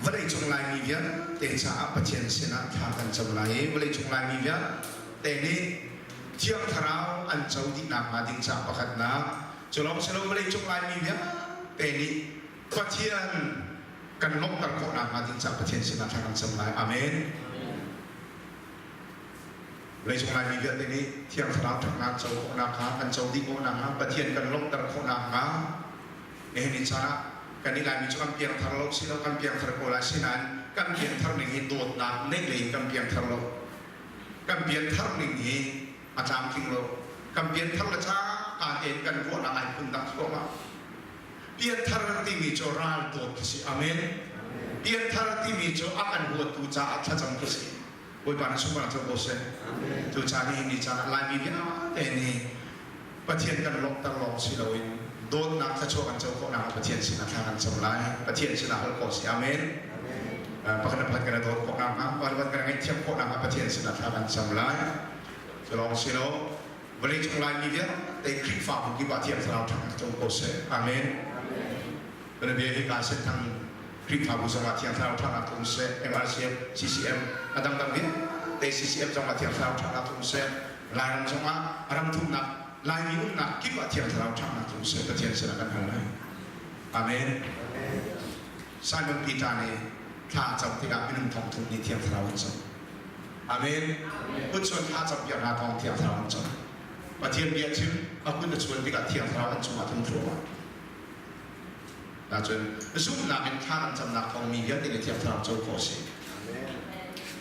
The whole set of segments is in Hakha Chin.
Vawleicung Laimi vialte caah Pathian sinah thla kan cam lai i vawleicung Laimi vialte nih Thiang Thlarau an co dih nakhnga ding caah pakhatnak, cu lawng si lo vawleicung Laimi vialte nih Pathian kan lawmhter khawh nakhnga ding caah Pathian sinah thla kan cam lai. Amen. Vawleicung Laimi vialte nih Thiang Thlarau ṭhatnak co khawh nakhnga, kan co dih khawh nakhnga, Pathian kan lawmhter khawh nakhnga Nihin ni caan ah kan i Laimi cu kan piangthar lo si lo kan piangthar ko lai sinain kan piangthar ning hi dawtnak neih lei in kan piangthar lo. Kan pianthar ning hi a tlamtling lo. Kan pianthar le cangka tein kan ruahnak ai phundang thluahmah. Pianthar timi cu ral dawt khi si. Amen. Pianthar timi cu a kan huatu caah thlacam khi si. Bawipa na sunparnak cu ko seh. Cu caan nihin ni caan ah Laimi vialte nih Pathian kan lawmhter lawng si loin dawtnak thluachuah kan co khawhnak ah Pathian sinah thla kan cam lai. Pathian sinah hal khawh si. Amen. Pakhat le pakhat kan i dawt khawhnak hnga, pakhat le pakhat kan i ngaihthiam khawhnak hnga Pathian sinah thla kan cam lai. Cu lawng si lo, vawleicung Laimi vialte Khrihfabu kip ah Thiang Thlarau ṭhangnak co ko seh. Amen. Bianabia hi kaa senthang Khrihfabu zongah Thiang Thlarau ṭhanak tlung seh, MRCM, CCM, a dangdang vialte CCM zongah Thiang Thlarau ṭhanak tlung seh, Lairam zongah ram thumnak Laimi umnak kip ah Thiang Thlarau ṭhanak tlung seh, Pathian sinah kan hal lai. Amen. Simon Peter nih thla a cam tikah minung thong thum nih Thiang Thlarau an co. Amen. Kutchuan thla cam piak hna thawng Thiang Thlarau an co. Pathian bia chim a kut a chuan tikah Thiang Thlarau an cungah tlung thluahmah. Ahcun zumhnak in thla kan camnak thawng mi vialte nih Thiang Thlarau co khawh a si.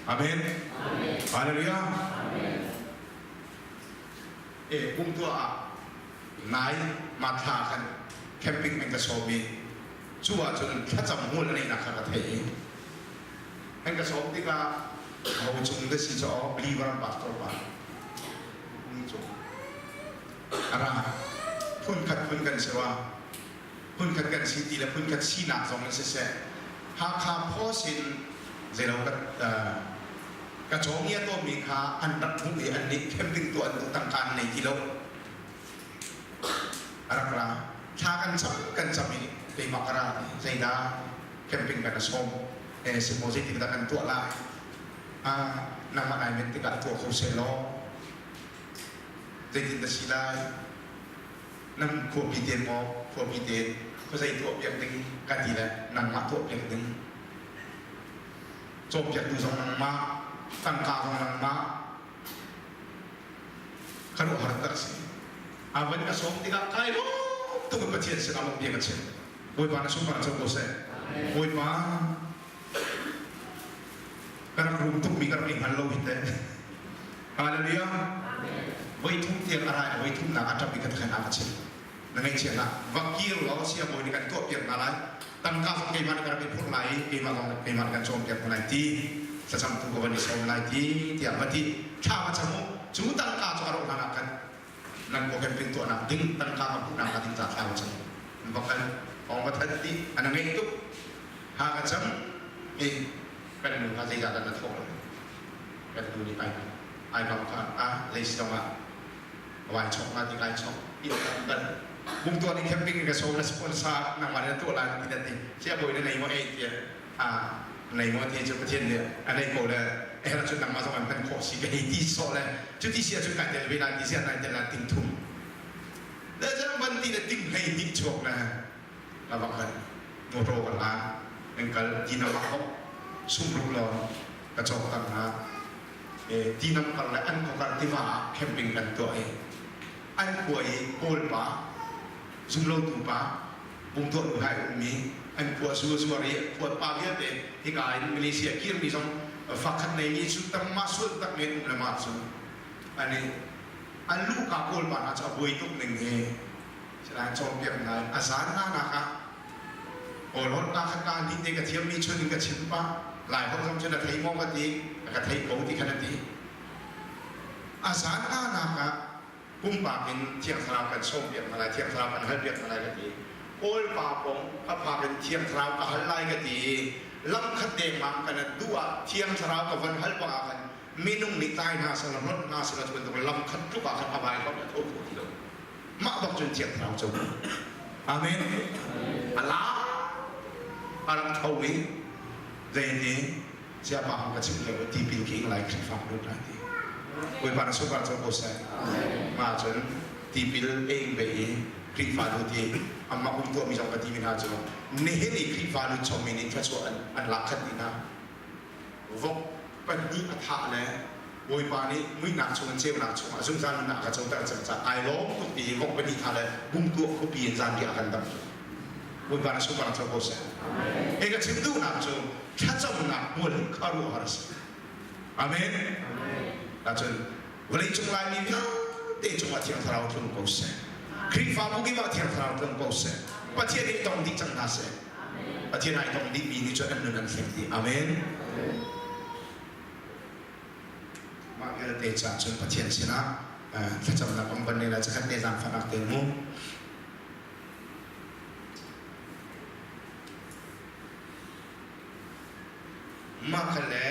Amen. Hallelujah. E kum tuah ah nai ma thla khan camping an ka sawm i cu ahcun thlacam hmual a neihnak kha ka theih i an ka sawm tikah ho cung da si caw believer pastor pa ni cung a ra phunkhat phun kan si rua phunkhat kan si ti le phunkhat sinak zong in siseh Hakha Post in zeilo ka ka cawngia tawmi kha an rak hmuh i an nih camping tuah an duh tangka an nei ti lo a rak ra thla kan cam kan cam i keimah ka ra zeidah camping kan sawm eh simaw zeitik dah kan tuah lai ah nangmah nai men tikah tuah kho seh law zeitin dah si lai Nan khuapi te maw khuapi te khuazei tuahpiak ding ka ti le nangmah tuahpiak ding cawnpiaktu zong nangmah tangka zong nangmah ka ruah har tak si a van ka sawm tikah kai lawm tuk in Pathian sinah lawm bia ka chim Bawipa na sunparnak co ko seh Bawipa ka rak rum tukmi ka rak i hngal lo hi teh Hallelujah. Voi thum tiang a rai voi thumnak a ṭap i ka khan a ka chim. Na ngaihchia hlah. Va kir law siangbawi nih kan tuahpiak hna lai. Tangka zong keimah nih ka rak i phurh lai i keimah zong keimah nih kan cawnpiak hna lai ti. Thlacamtu ka van i sawm lai ti tiah va ti. Thla va cam u. Cu tangka cu a rauh hlan ah khan nan camping tuahnak ding tangka ka hmuhnak hnga ding ca thla va cam. Va kal. Thawng va thanh ti. An ngeih tuk. Ha ka cam. I kan nu kha zeidah dah na thawh lai? Kan nu nih ai ai bang kha a lei zongah vai chok na ti kai chok in kan kan bung tuan in camping ka so na sponsor nangmah na tuah lai ti na ti sia bawi na nei mo ei ti a nei mo ti chu pathian nih a nei ko le eh ra chu nangmah zong an kan khawh si ka hei ti so le cu ti sia chu kai tel ve lai ti sia nai tel lai ting thum le zang ban ti le ting hlei ti chuak na ka va kal motor ka hlan kan kal ti na va hok sumruk lawng ka cawk tam hna tinam kar le an khuakar tiva ah camping kan tuah i an khua i kawl pa zumlotu pa bungtuah nu hai ummi an khua zu zuar i khua pa vialte hika in Malaysia kirmi zong fakhat nei mi cu tam ma sual tak men um le ma cu ani an luhka kawl pa hna cu a buai tuk ning hi Salai cawnpiak ngai a zan hna nak ah Kawlholh ka khat ka ni te ka thiammi chun in ka chim pah Lai holh zong cun a thei maw ka ti a ka thei ko ti khan a ti a zan hna nak ah pumpak in Thiang Thlarau kan sawmpiak hna lai Thiang Thlarau kan halpiak hna lai ka ti Kawl pa kong ka phak in Thiang Thlarau ka hal lai ka ti i lam khat dengmang kan duh ah Thiang Thlarau ka von hal bang ah khan minung nih tlai hna seh law hlawt hna seh law cu bantuk lam khat tluk ah khan a vai hlawt a tho kho ti lo mah bak cun Thiang Thlarau co Amen. A la a rak tho i. Zei ti siapa hong ka chim lio tipil ki ing lai Khrihfa lut lai ti. Bawipa na sungkar co ko seh. Ma cun tipil ing be i Khrihfa lut i amah um tuahmi zong ka ti mi hna cu nihin i Khrihfa lut chommi nih thluachuah an lak khat dih hna. Vok pahnih a thah le Bawipa nih muihnak chungin ceunak chungah zungzal nunnak a ka coter cang caah ai lawm tuk ti vok pahnih thah le bungtuah khuapi in zanriah a kan damh. Bawipa na sungkar co ko seh. Hi ka chim duhnak cu thlacamnak hmual hi khuaruahhar a si. Amen. Ahcun vawleicung Laimi vialte cungah Thiang Thlarau tlung ko seh. Khrihfabu kip ah Thiang Thlarau tlung ko seh. Pathian nih tong dih cang hna seh. Pathian ai tong dihmi nih cun an nun an thleng dih. Amen. Mah vialte caah cun Pathian sinah thlacamnak um ban ne lai cakhat te zaangfahnak te mu. Mah kha le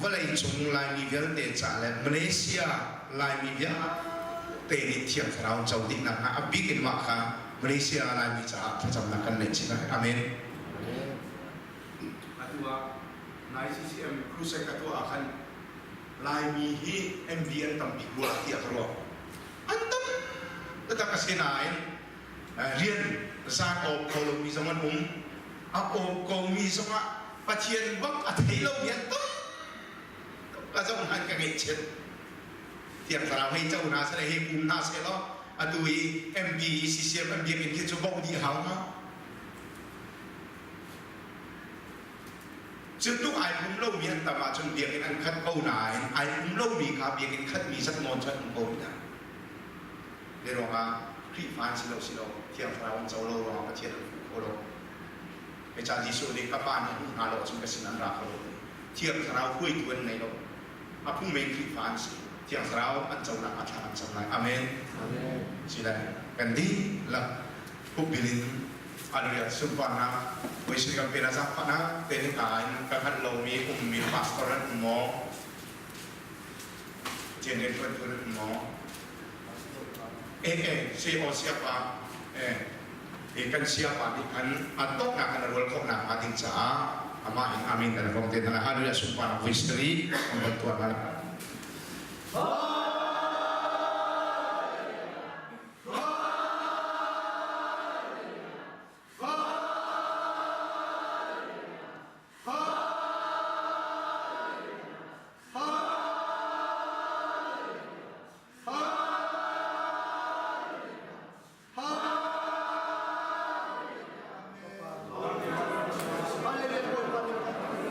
vawleicung Laimi vialte ca le Malaysia Laimi vialte nih Thiang Thlarau co dih nakhnga a bik in mah kha Malaysia Laimi caah thlacamnak kan neih chih lai. Amen. Atu ah nai CCM crusade ka tuah ah khan Laimi hi MV an tam bik rua tiah ka ruah. An tam taktak a si nain rian zaan awk kho lomi zong an um. A awk komi zongah Pathian bak a thei lomi an tam. Ka zoh hmanh ka ngaihchiat. Thiang Thlarau hei co hna seh hei pum hna seh law atu i MP CCM an biakinn khi cu bauh dih hau hnga. Cu ai pum lomi an tam ahcun biakinn an khat ko nain ai pum lomi kha biakinn khatmi zat nawn cu an um ko hna. Hi ruangah Khrihfa an si lo si lo Thiang Thlarau an co lo ruangah Pathian an fuh kho lo. Hei Jesuh nih ka pa nih a hmuh hna lo ahcun ka sin an ra kho lo ti. Thiang Thlarau hruaitu an nei lo. A phung men Khrihfa an si. Thiang Thlarau an conak ah thla an cam lai. Amen. Amen. Si lai kan dihlak hupbil in Hallelujah sunparnak Bawi kan pe na zaangfahnak te hika in ka hngalh lomi ummi pastor an um maw? Pathian rianṭuantu an um maw? Eh eh si aw siapa eh eh kan siapa nih khan a donghnak kan rual khawh nakhnga ding caah amah in amin kan vong te hna. Hallelujah sunparnak voi sarih kan van tuah hna.